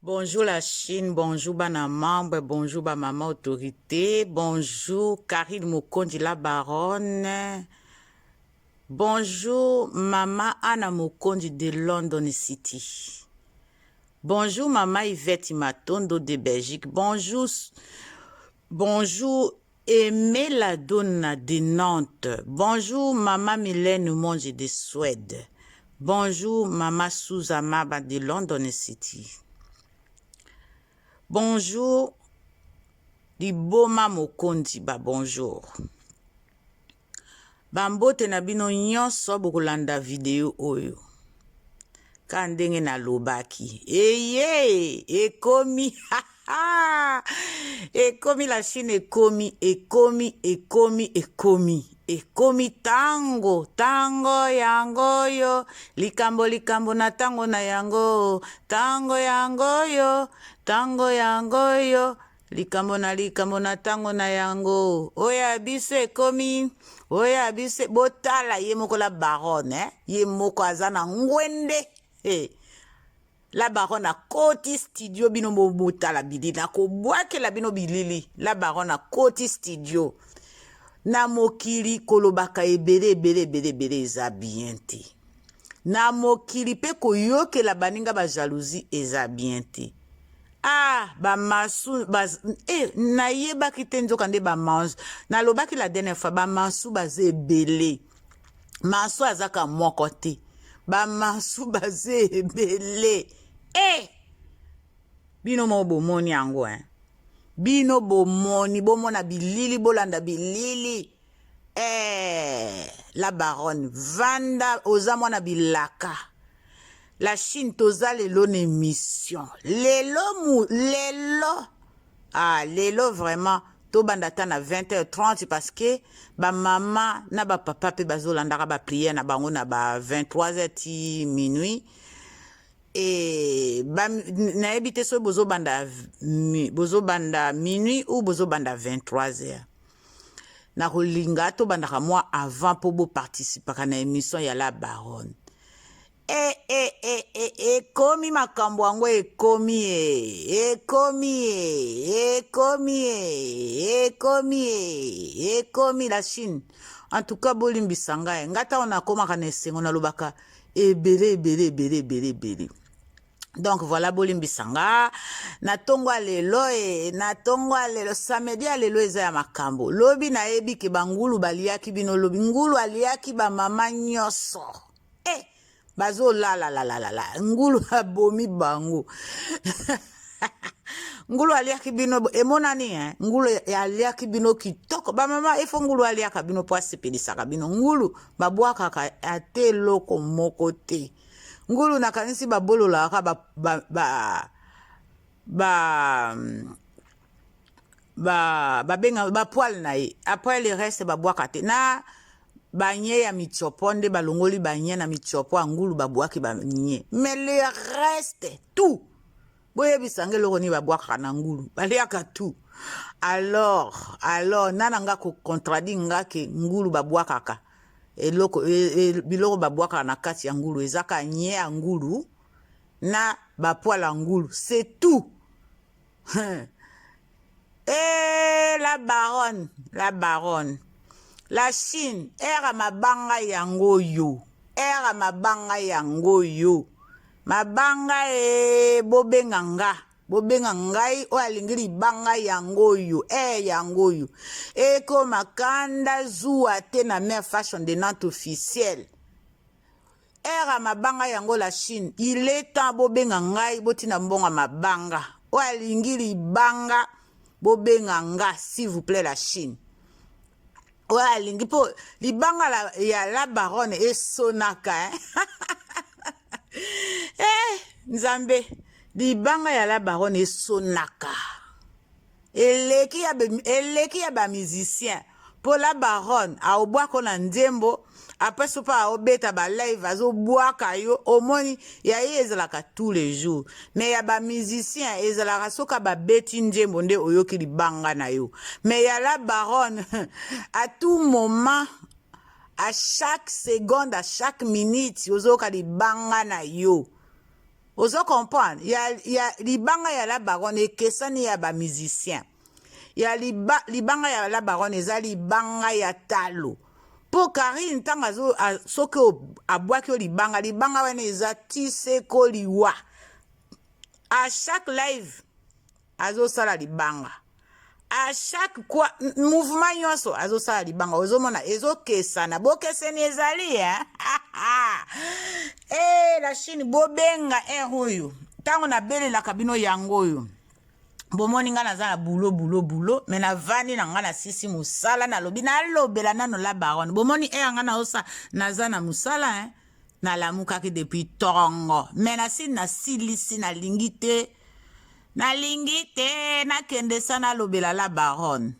Bonjour la Chine, bonjour bana membre, bonjour ba maman autorité, bonjour Karine Mokonzi la baronne, bonjour maman Anna Mokonzi de London City. Bonjour maman Yvette Matondo de Belgique, bonjour bonjour Aimé Ladonna de Nantes, bonjour maman Mylène Monge de Suède. Bonjour maman Souza Maba de London City. Bonjour Liboma Mokonzi ba bonjour. Bambote na bino nyonso bokolanda video oyo. Ka ndenge nalobaki. Eye ekomi ekomi la Chine ekomi ekomi ekomi ekomi ekomi tango tango yango oyo likambo likambo na tango na yango tango yango oyo tango yango oyo likambo na likambo na tango na yango oyo ya biso ekomi oyo ya biso botala ye moko la baronne eh? Ye moko aza na ngwende hey. La baronne akoti studio bino botala bilili nakobwakela bino bilili la baronne akoti studio na mokili kolobaka ebele ebele ebele ebele eza bien te na mokili mpe koyokela baninga ba jalousie eza bien te. Ah bamasu ba, eh, nayebaki te nzoka nde bamansu nalobaki la dernière fois bamansu baza ebele mansu azaka moko te bamansu baza ebele eh! Bino moko bomoni yango eh? Bino bomoni bomona bilili bolanda bilili eh, la baronne vanda oza mwana bilaka la Chine toza lelo na émission lelo mu lelo ah lelo vraiment tobanda ata na 20h30 parce que bamama na bapapa mpe bazolandaka baprière na bango na ba 23h ti minuit e nayebi te soki bozobanda bozobanda minuit ou bozobanda 23h. Nakolinga tobandaka mwa avant mpo boparticipaka na émission ya la baronne. E, e, e, e, ekomi makambo yango ekomi e ekomi e ekomi e ekomi e ekomi la Chine. En tout cas bolimbisa ngai ngai ntango nakomaka na esengo nalobaka ebele ebele ebele ebele ebele. Donc voilà bolimbisa nga na ntongo ya lelo e na ntongo ya lelo samedi ya lelo eza ya makambo. Lobi nayebi ke bangulu baliaki bino lobi ngulu aliaki bamama nyonso e bazolalalalala ngulu abomi bango ngulu aliaki bino emonani eh? Ngulu aliaki bino kitoko bamama efo ngulu aliaka bino mpo asepelisaka bino ngulu babwakaka ate eloko moko te ngulu nakanisi babololaka ba ba ba ba ba babenga bapoile na ye après le reste babwaka te na banye ya mitsopo nde balongoli banye na mitsopo ya ngulu babwaki banye mais le reste tout boyebisa nga eloko nini babwakaka na ngulu baliaka tout. Alors nana nga kocontredire nga ke ngulu babwakaka eloko biloko babwakaka na kati ya ngulu eza ka nye ya ngulu na bapoile ya ngulu c'est tout. Eh, la baronne la baronne la Chine ere mabanga yango yo ere mabanga yango yo mabanga e bobenga nga bobenga ngai oyo alingi libanga yango oyo e yango oyo ekoma kanda zuwa te na mare fashion de Nantes officielle ere mabanga yango la Chine il est temps bobenga ngai botina mbongo ya mabanga oyo alingi libanga bobenga nga s'il vous plaît la Chine oyo alingi mpo libanga ya la baronne esonaka eh? Eh, nzambe libanga ya la baronne esonaka eleki ya bamusicien mpo la baronne aobwaka na nzembo apres so mpe aobeta balive azobwaka yo omoni ya ye ezalaka tous les jours mais ya bamusicien ezalaka soki babeti nzembo nde oyoki libanga na yo mais ya la baronne à tout moment, à chaque seconde, à chaque minute ozoyoka libanga na yo. Ozo comprendre? Ya, ya libanga ya la baronne ekesani ya ba musicien. Ya liba, libanga ya la baronne eza libanga ya talo. Po Karine ntango azo a, soki abwaki yo libanga, libanga wana eza ti seko liwa. À chaque live azosala libanga à chaque quoi mouvement nyonso azosala libanga ozomona ezokesana bokeseni ezali eh? eh, la chine bobenga heure oyo ntango nabelelaka bino yango oyo bomoni ngai naza na bulo bulo bulo me navandi na ngai nasisi mosala nalobi nalobela nano la baronne bomoni heure ngai naosa naza na mosala eh? Nalamukaki depuis tongo mais nasi nasilisi nalingi te nalingi te nakende sa nalobela la baronne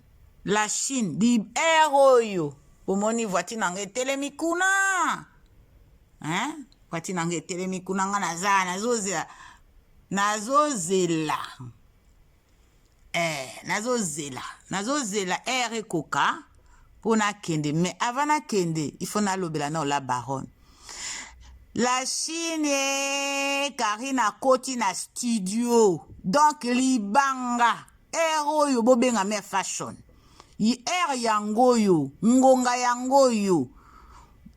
la chine di heure oyo bomoni voiture na ngai etelemi kuna hein voiture na ngai etelemi kuna ngai naza nazozela nazozela eh, nazozela nazozela heure ekoka mpo nakende mais avant nakende il faut nalobela nao la baronne la chine karine akoti na studio donc libanga heure oyo bobenga me fashion heure yango oyo ngonga yango oyo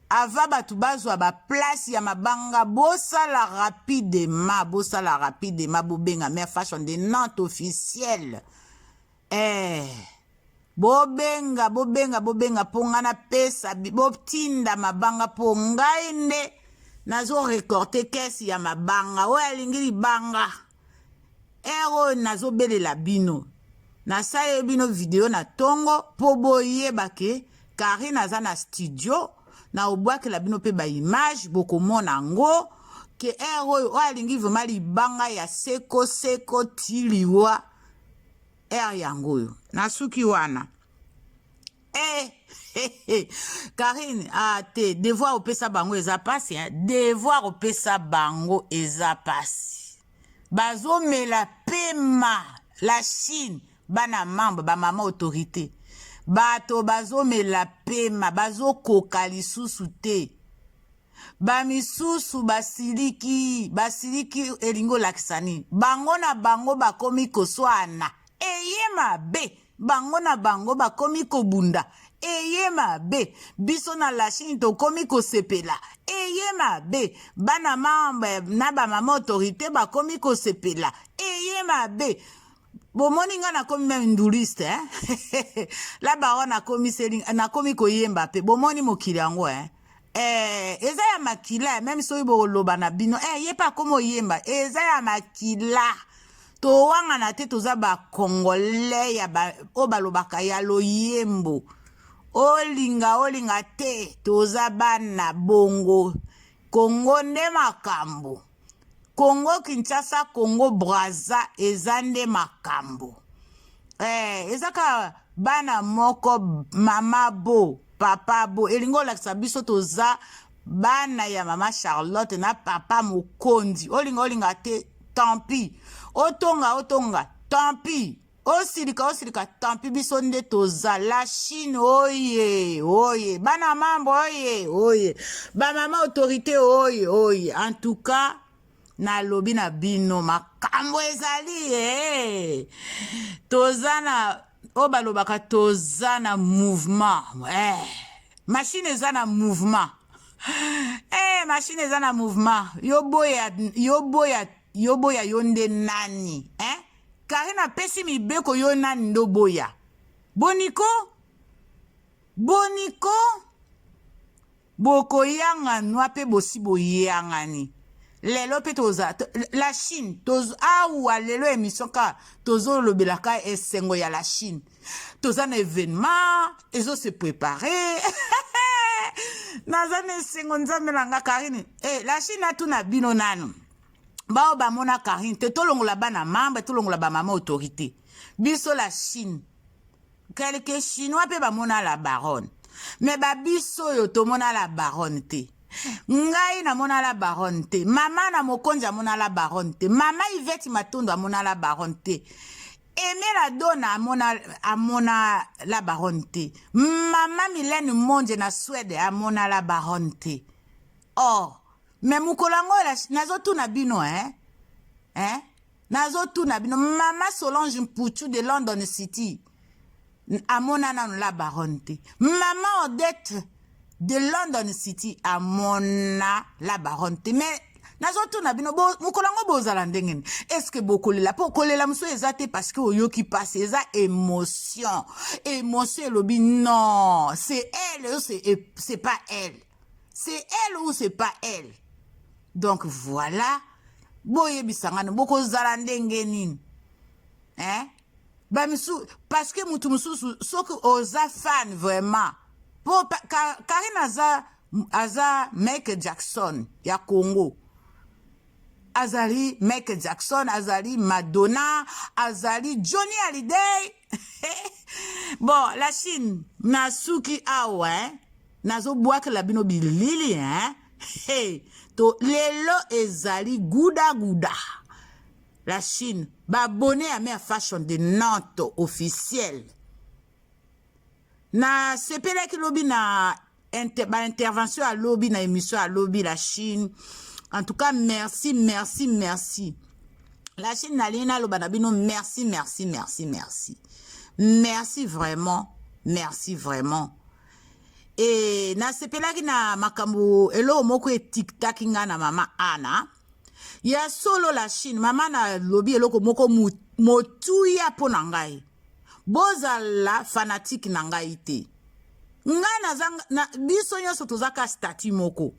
Ava batu bazwa ba place ya mabanga bosala rapidement bosala rapidement bobenga mère fashion de Nantes officiel eh bobenga bobenga bobenga mpo ngai napesa botinda mabanga mpo ngai nde nazo recorte kesi ya mabanga oyo alingi libanga Heure oyo nazobelela bino nasaleli bino video na tongo mpo boyeba ke Karine aza na studio na obwakela bino mpe ba image bokomona yango ke heure oyo oyo alingi vraiment libanga ya seko seko ti liwa heure yango oyo nasuki wana Eh, hey, hey. Karine ah, te devoir opesa bango eza pasi hein? Devoir opesa bango eza pasi bazomela pema la Chine bana membre bamama autorité bato bazomela pema bazokoka lisusu te bamisusu basiliki basiliki elingi olakisa nini bango na bango bakomi koswana eye mabe Bango na bango bakomi kobunda eye mabe biso na la chine tokomi kosepela eye mabe bana membre na ba mama autorite bakomi kosepela eye mabe bomoni nga nakomi meme nduliste eh? la baronne akomiseli nakomi koyemba mpe bomoni mokili yango eh? Eh, eza ya makila meme soki bokoloba na bino eh, ye mpe akoma oyemba eza ya makila towangana te toza bacongolais ya ba, oyo balobaka ya loyembo olinga olinga te toza bana bongo kongo nde makambo kongo kinshasa kongo braza eza nde makambo eh, eza kaka bana moko mama bo papa bo elingi olakisa biso toza bana ya mama charlotte na papa mokonzi olinga olinga te tant pis otonga otonga tant pis osilika osilika tant pis biso nde toza la chine oye oye bana mambo oye oye bamama autorité oye oye en tout cas nalobi na bino makambo ezali eh. Toza na oyo balobaka toza na mouvement eh. Machine eza na mouvement eh, machine eza na mouvement yo boya yo boya yo boya yo nde nani eh? Karine apesi mibeko yo nani ndo boya boniko boniko Bokoyanganwa pe bosi boyangani lelo pe toza la Chine toz awa lelo emission ka tozolobela ka esengo ya la Chine toza na evenement ezo se preparer naza na esengo nzambe na nga Karine eh, la Chine atuna bino nanu bao bamona Karine te tolongola bana membre tolongola ba mama autorité biso la Chine Quelques chinois pe bamona la baronne mais ba biso oyo tomona la baronne te ngai namona la baronne te mama na mokonzi amona la baronne te mama Yvette Matondo amona la baronne te Aimé la dona amona, amona la baronne te mama Mylène Monje na Suède amona la baronne te or mais mokolo yango nazotuna bino eh? Hein? Nazotuna bino, mama Solange Mputu de London City amona nanu la baronne te. Mama Odette de London City amona la baronne te. Mais nazotuna bino, mokolo yango bozala ndenge nini? Est-ce bokolela? Mpo kolela mosusu eza te parce que oyoki mpasi, eza émotion. Émotion elobi non, c'est elle ou c'est pas elle, c'est elle ou c'est pas elle. Donc voilà, boyebisa ngano, bokozala ndenge nini, hein? Bamisu, parce que mutu mosusu, soki oza fan vraiment, po Karine aza Michael Jackson ya Congo, azali Michael Jackson, azali Madonna, azali Johnny Hallyday. Bon, la Chine, nasuki awa, hein? Nazobwakela bino bilili, hein? Hey, to lelo ezali gudaguda. La Chine, baabonnés ya Mare Fashion de Nantes officiel, nasepelaki lobi na baintervention ya lobi, na émission ya lobi. La Chine, en tout cas, merci, merci, merci. La Chine, nalingi naloba na bino merci, merci, merci, merci, merci vraiment, merci vraiment. E nasepelaki na makambo, eloko moko etiktaki ngai na mama Ana ya solo. La Chine, mama nalobi eloko moko motuya mpo na ngai: bozala fanatique na ngai te. Ngai naza na, biso nyonso toza ka statut moko.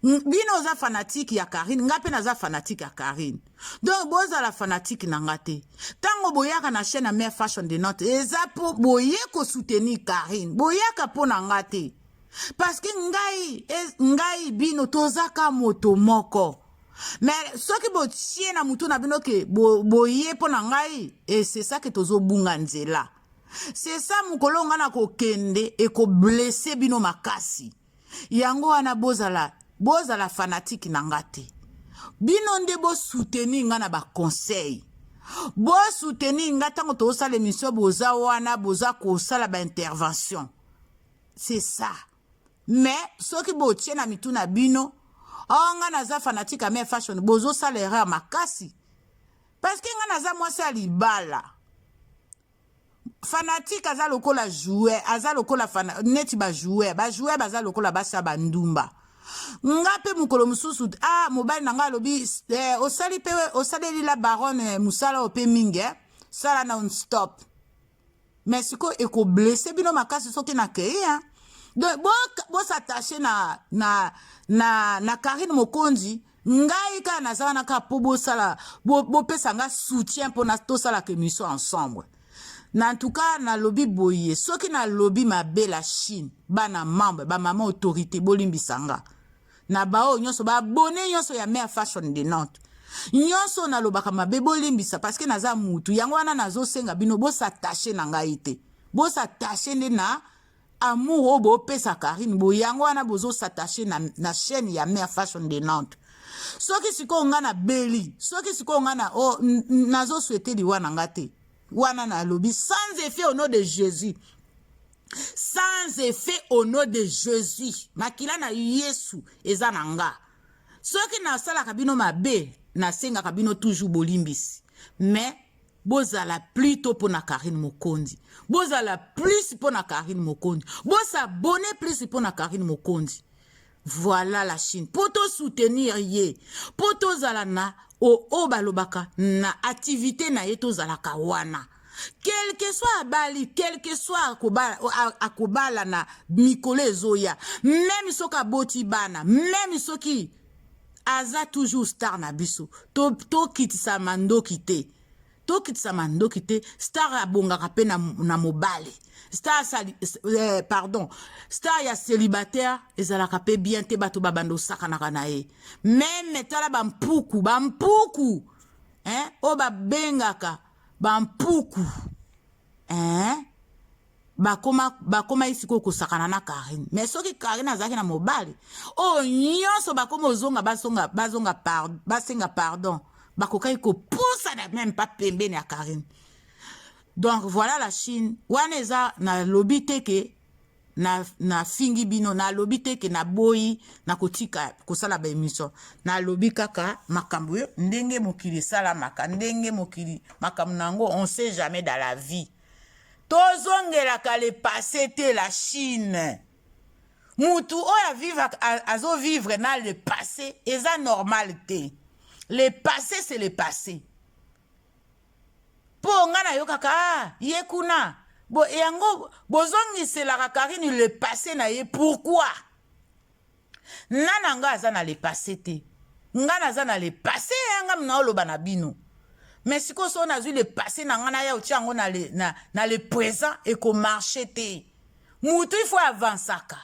Bino oza fanatique ya Karine, ngai mpe naza fanatique ya Karine. Donc bozala fanatique na nga te. Ntango boyaka na chaîne ya Mare Fashion de Note, eza mpo boye kosoutenir Karine, boyaka mpo na nga te, parce que ngai bino tozaka moto moko. Mais soki botie na mutu na bino ke boye mpo na ngai, e c'est ça ke tozobunga nzela. C'est ça, mokolo ngai na kokende, ekoblesser bino makasi. Yango wana bozala fanatique na nga te. Bino nde bosoutenir nga na baconseil, bosoutenir nga ntango tozosala émission, boza wana, boza kosala baintervention, c'est ça. Mais soki botie na mitu na bino o oh, nga naza fanatique ya Mare Fashion, bozosala erreur makasi, parce que nga naza mwasi ya libala. Fanatique aza lokola joueur, aza lokola neti bajoueur. Bajoueur baza lokola basi ya bandumba. Nga mpe mokolo mosusu, ah, mobali na nga alobi osali mpe, osaleli la baronne mosala oyo mpe mingi, eh? Sala non stop. Mais sikoyo ekoblesser bino makasi soki nakei, hein? Donc bos'attacher na Karine Mokonzi. Ngai kaka naza wana kaka mpo bosala, bopesa nga soutien mpona tosalaka émission ensemble. Na en tout cas, nalobi boye: soki nalobi mabe, la Chine, bana membre, bamama autorité, bolimbisa nga. Na baoyo nyonso, baabonnés nyonso ya Mare Fashion de Nantes, nyonso nalobaka mabe, bolimbisa, parce que naza mutu. Yango wana nazosenga bino, bos'attacher na ngai te, bos'attacher nde na amour oyo bopesa Karine. Boye yango wana bozos'attacher na chaîne ya Mare Fashion de Nantes. Soki sikoyo nga nabeli, soki sikoyo nga na, oh, nazosouhaiter liwa na nga te, wana nalobi sans effet au nom de Jésus, sans effet au nom de Jésus. Makila na Yesu eza na nga. Soki nasalaka bino mabe, nasengaka bino toujours bolimbisi. Mais bozala plutôt mpo na Karine Mokonzi, bozala plus mpo na Karine Mokonzi, bos'abonner plus mpo na Karine Mokonzi. Voilà, la Chine, mpo tosoutenir ye, mpo tozala na oyo balobaka na activité na ye, tozalaka wana, quel que soit abali, quel que soit akobala, akobala na mikolo ezoya, même soki aboti bana, même soki aza toujours star na biso. Tokitisa to mandoki te, tokitisa mandoki te. Star abongaka mpe na mobali. Star sali, pardon, star ya célibataire ezalaka mpe bien te. Bato babanda osakanaka na ye. Même tala bampuku, bampuku, hein, oyo babengaka bampuku, hein? Bakoma ye sikoyo kosakana na Karine. Mais soki Karine azalaki na mobali, oyo nyonso bakoma ozonga, bazonga basenga pardon, bakokaki kopusana même pas pembeni ya Karine. Donc voilà, la Chine, wana eza nalobi te ke Nafingi na bino, nalobi te ke naboyi nakotika kosala baémission. Nalobi kaka makambo yo ndenge mokili esalamaka, ndenge mokili makambo na yango. On sait jamais dans la vie. Tozongelaka le passé te. La Chine, mutu oyo azovivre na le passé, eza normal te. Le passé, c'est le passé. Mpo nga nayokaka, ah, ye kuna bo yango bozongiselaka Karine le passé na ye. Pourquoi nga na nga aza na le passé te? Nga naza na le passé ya nga na oloba na bino. Mais sikoyo so nazwi le passé na nga, naya otia yango na le présent, ekomarcher te. Mutu, il faut avançaka.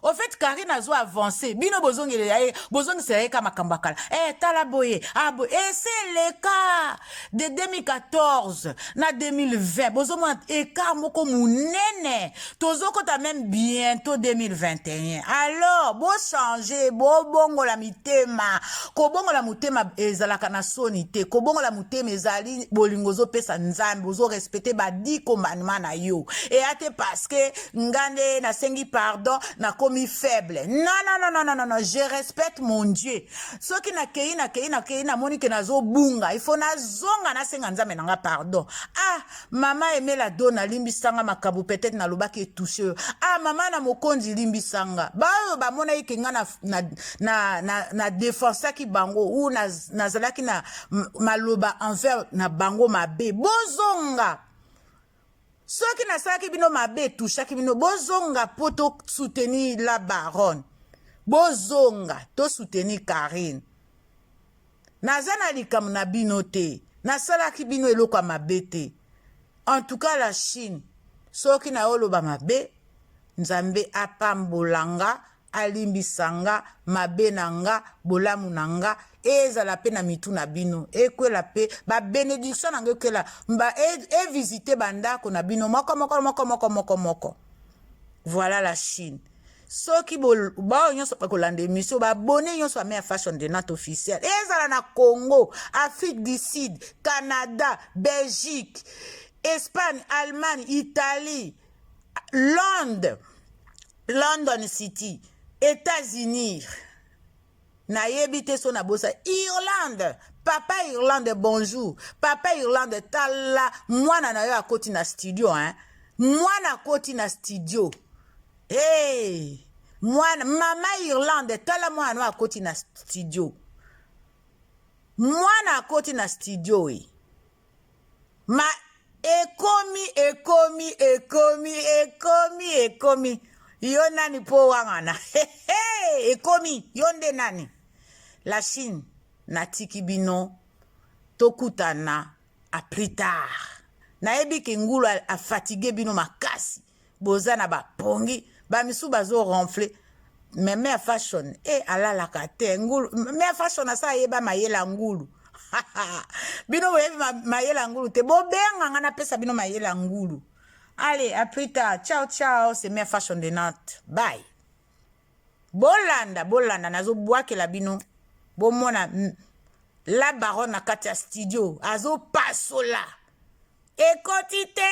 Au fait, Karine azo avance, bino bozongelela ye, bozongisela ye ka makambo ya kala. Tala boye, ah, boye ese eleka de 2014 na 2020. Bozomona écart moko monene. Tozokota même bientôt 2021. Alors bochange, bobongola mitema. Kobongola motema ezalaka na soni te. Kobongola motema ezali bolingo ozopesa Nzambe, ozorespecter ba 10 commandement na yo. Eya te parce que nga nde nasengi pardon, nakomi faible. Non, non, non, non, non, non, je respecte mon Dieu. Soki nakei, nakei, nakei, namoni ke nazobunga, il faut nazonga, nasenga Nzambe na nga pardon. Ah, mama Emela do, nalimbisanga makambo peut-être nalobaki etouche oyo. Ah, mama na mokonzi, limbisanga. Baoyo bamonaki ke nga na défensaki bango ou nazalaki na maloba envers na bango mabe, bozonga. Soki nasalaki bino mabe, etouchaki bino, bozonga mpo tosoutenir la baronne. Bozonga tosoutenir Karine. Naza na likambo na bino te, nasalaki bino eloko ya mabe te. En tout cas, la Chine, soki nayoloba mabe, Nzambe apambola nga, alimbisa nga mabe na nga. Bolamu na nga ezala mpe na mitu na bino, ekwela mpe babénédiction na nga, ekwela evisite bandako na bino moko moko moko moko moko moko. Voilà, la Chine. Soki baoyo nyonso bakolanda émission, babone nyonso ya Mare Fashion de Nat Officiel, ezala na Congo, Afrique du Sud, Canada, Belgique, Espagne, Allemagne, Italie, Londres, London City, États-Unis, nayebi te so nabosa Irlande. Papa Irlande, bonjour. Papa Irlande, tala mwana na yo akoti na studio, hein? Mwana akoti na studio. Hey, mwana mama Irlande, tala mwana no akoti na studio. Mwana akoti na studio e ma ekomi, ekomi, ekomi, ekomi, ekomi. Yo nani mpo wangana? Ekomi, yo nde nani? La Chine, natiki bino, tokutana à plus tard. Nayebi ke ngulu afatiguer bino makasi, boza na bapongi, bamisu bazoronfler. Mais Mare Fashion e alalaka te. Ngulu, Mare Fashion asa ayeba mayele ngulu. Bino boyebi mayele ngulu te, bobenganga, napesa bino mayele ngulu. Allez, à plus tard. Ciao, ciao. C'est Mare Fashion de Nantes. Bye. Bolanda, bolanda, nazobwakela bino. Bomona la baronne na kati ya studio azopasola. Ekoti te,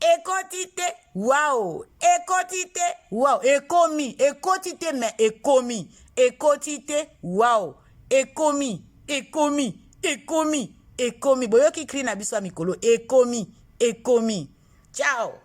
ekoti te, wow, ekoti te, wow, ekomi, ekoti te, mais ekomi, ekoti te, wow, ekomi, ekomi, ekomi, ekomi. Boyoki cri na biso ya mikolo, ekomi, ekomi. Ciao.